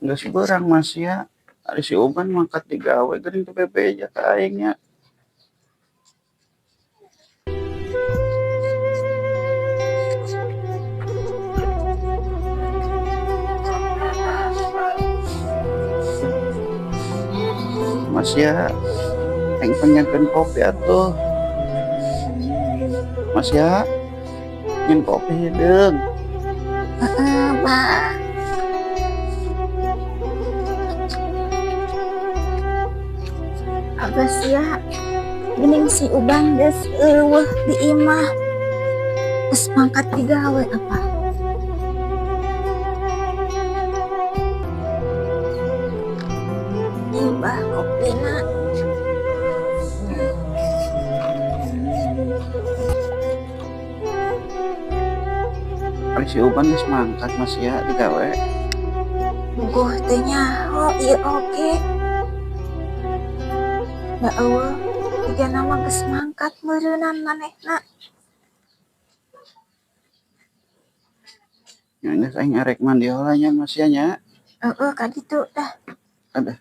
Geus beurang Masya. Ari si Uban mangkat digawe geuning teu bebeja ka aing nya. Masya, aing pengen kopi atuh. Masya, nyen kopi hideung. Heeh, Bah. Abah sia, geuning si Uban geus euweuh di imah. Geus mangkat digawe apa? Ieu bah kopina. Ari si Uban geus mangkat Masya digawe. Puguh teu nyaho ieu oge. Da euweuh jigana mah geus mangkat meureunan manehna. Nya geus aing arek mandi heula nya Masya nya. Heeh, ka ditu dah. Aduh.